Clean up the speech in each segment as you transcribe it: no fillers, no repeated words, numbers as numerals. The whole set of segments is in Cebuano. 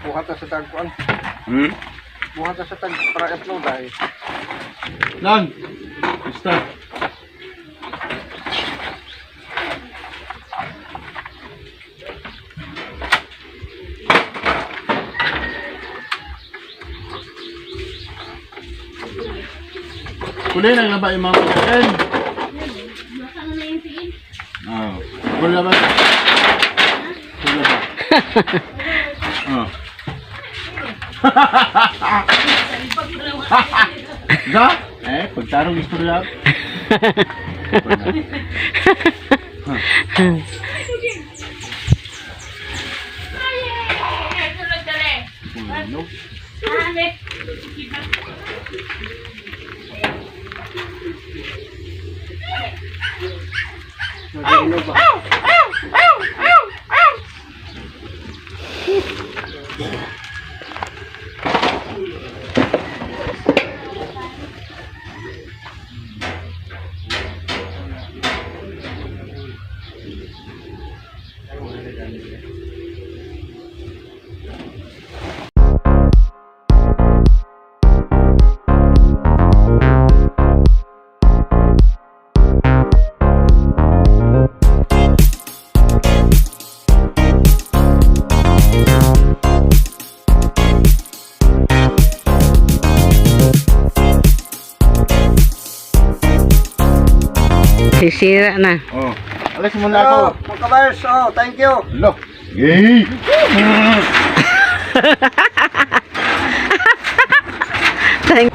Buhat na sa tagpuan. Hmm? Buhat na sa tag para upload ay. Lang. Basta. Kulay nang laba yung mga pagkain. Ah, kulay ba? Kulay ba? Ah. Ga? Eh, pagtarong istorya. Ano? Nagino ba? Sisira na. Oh. Alis muna ako. Oh, mga kabars, oh, thank you. Lo. Yay! Thank.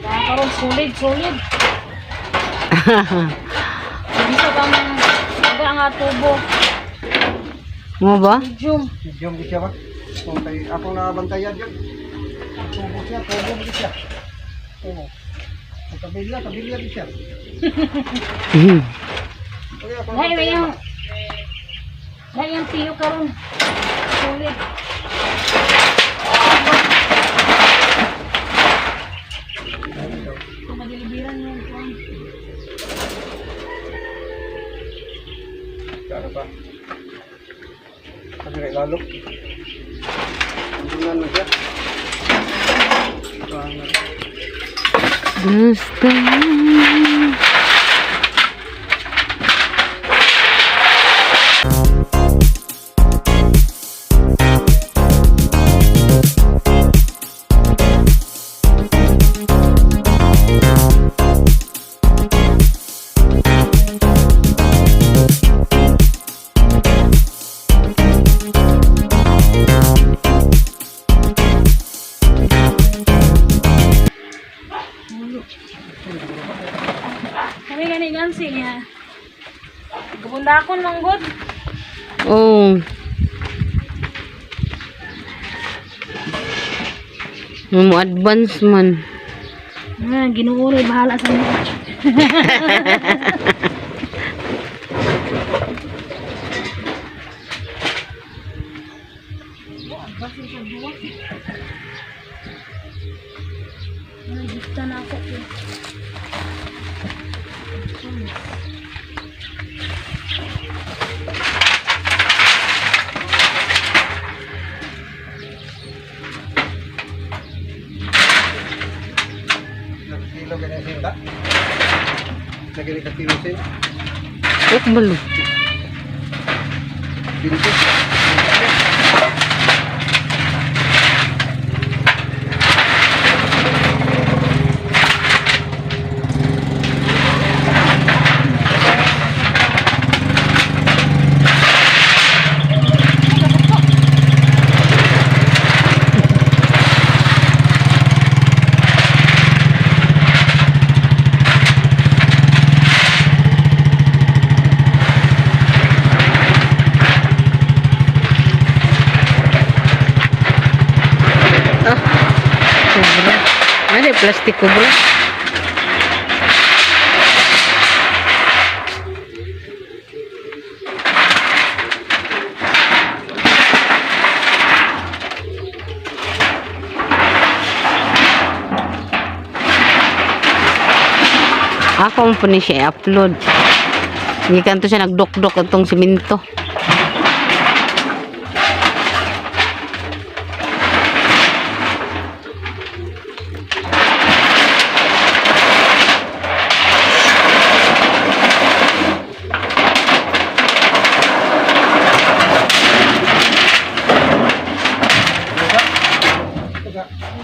Karon solid, solid. Bisa pa man aga nga tubo. Mo ba? Medium. Medium di siya ba? Kung kay akong nabantayan yun. Tubo siya, tubo di siya. Oo. Ang kabilya, kabilya di siya. Okay, ako Dahil nabantayan yung ba? dahil yung tiyo karon. Solid. Kung madilibiran yung kuwan. Ano ba? Kasi kay lalo. Tundunan mo siya. Gusto. Kami gani gansi niya. Gabundakon manggod. Oh. Mo advance man. Ah, Ginoo ray bahala sa inyo. Ay, gifta na ako. Eh. Nagkilo ka na sinta. Nagkilo ka kilo sin. Ok balo. Binti. Ano yung plastic ko bro? Ako mo po ni siya i-upload. Gikan to siya nagdokdok atong simento.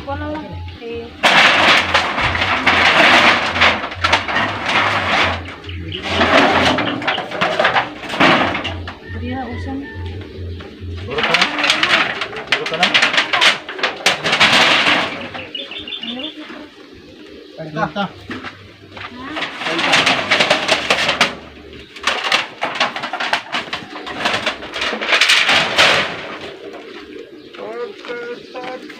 Ano na lang. Eh, Dira usam. Puro ka na. Puro ka na. Kanta. Pagkasakit.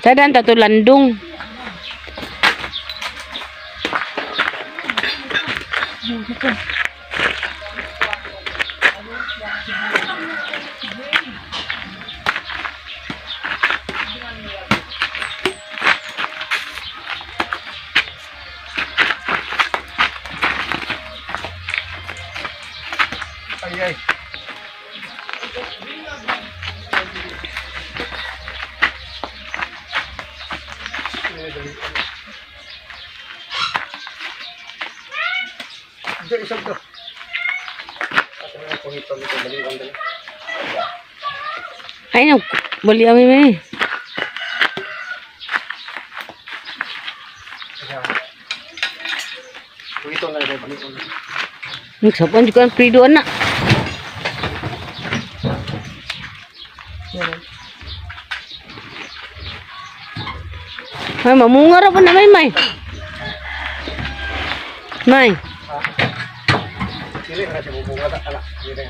Sadan tato landong. Ay, ay. Hindi, isang to. Ay no, bali ami may. Ito na rin, balik ulit. Nagsapan jud ang Fredo anak. Ay, mamunga ra pa na may may. May. Dili na siya bubunga ta ala. Dili.